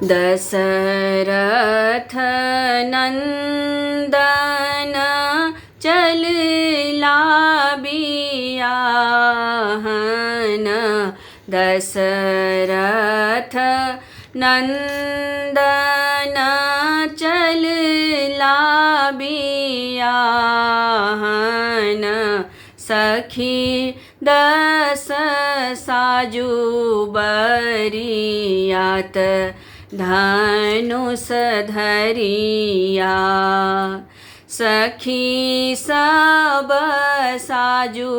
दशरथ नन्दन चलला बियाहन। दशरथ नन्दन चलला बियाहन। सखी दस साजू बरियात धनुष धरिया। सखी सब साजू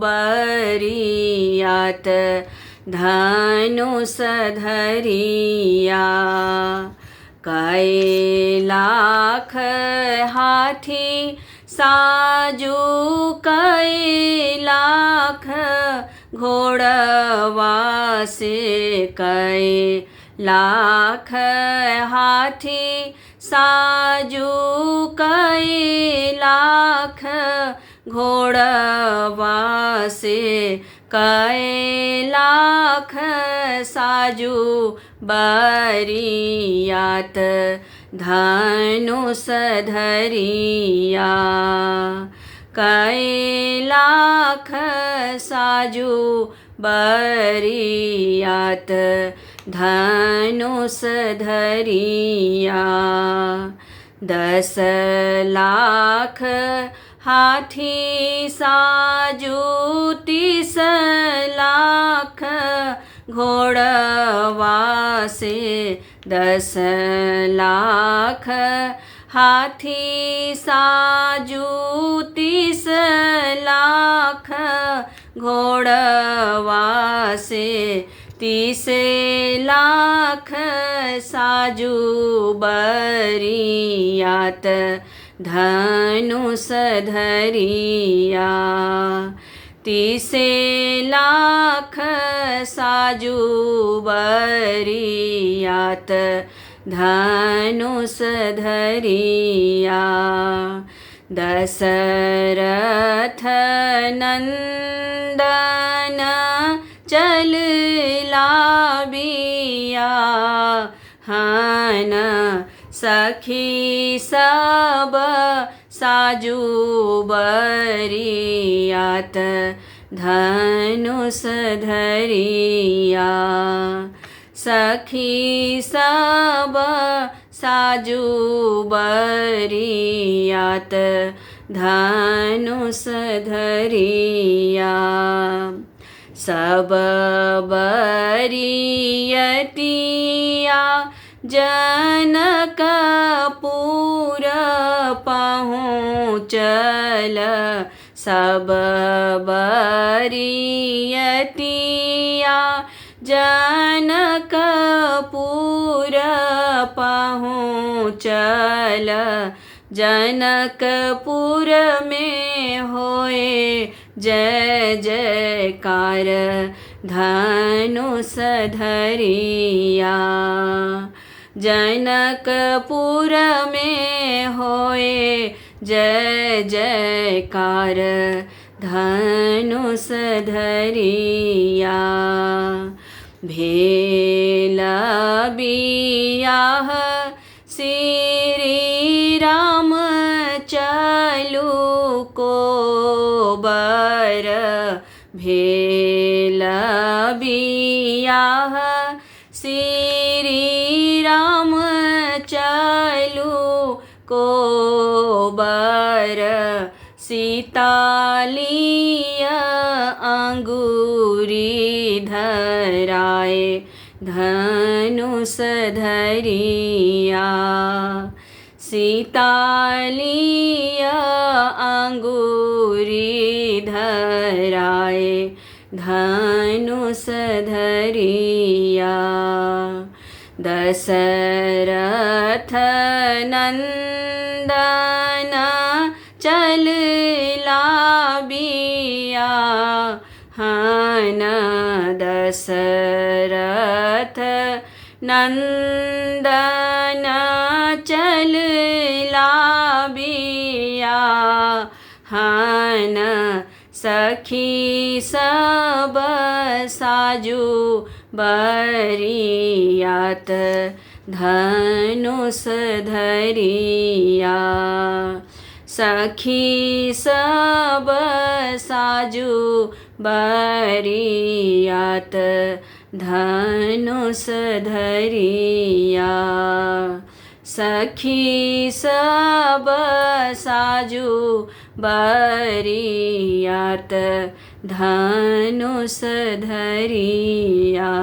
बरियात धनुष धरिया। कै लाख हाथी साजू कै लाख घोड़वा से। कै लाख हाथी साजू कै लाख घोड़वा से। कै लाख साजू बरियात धनुष धरिया। कै लाख साजू बरियात धनुष धरिया। 10 लाख हाथी साजू 30 लाख घोड़वा से। 10 लाख हाथी साजू 30 लाख घोड़वा से। 30 लाख साजू बरियात धनुष धरिया। 30 लाख साजू बरियात धनुष धरिया। दशरथ नन्दन चलला बियाहन। सखी सब साजू बरियात धनुष धरिया। सखी सब साजू बरियात धनुष धरिया। सब बरियतिया जनकपुर पहुँचल। सब बरियतिया जनकपुर पहुँचल। जनकपुर में होए जय जयकार धनुष धरिया। जनकपुर में होए जय जयकार धनुष धरिया। भेल बियाह श्री राम चलू कोबर। भेल बियाह श्री राम चलू कोबर। सीता लिय अंगूरी धराए धनुष धरिया। सीता लिय अंगूरी धराए धनुष धरिया। दशरथ नन्दन चलला बियाहन। दशरथ नन्दन चलला बियाहन। सखी सब साजू बरियात धनुष धरिया। सखी सब साजू बरियात धनुष धरिया। सखी सब साजू बरियात धनुष धरिया।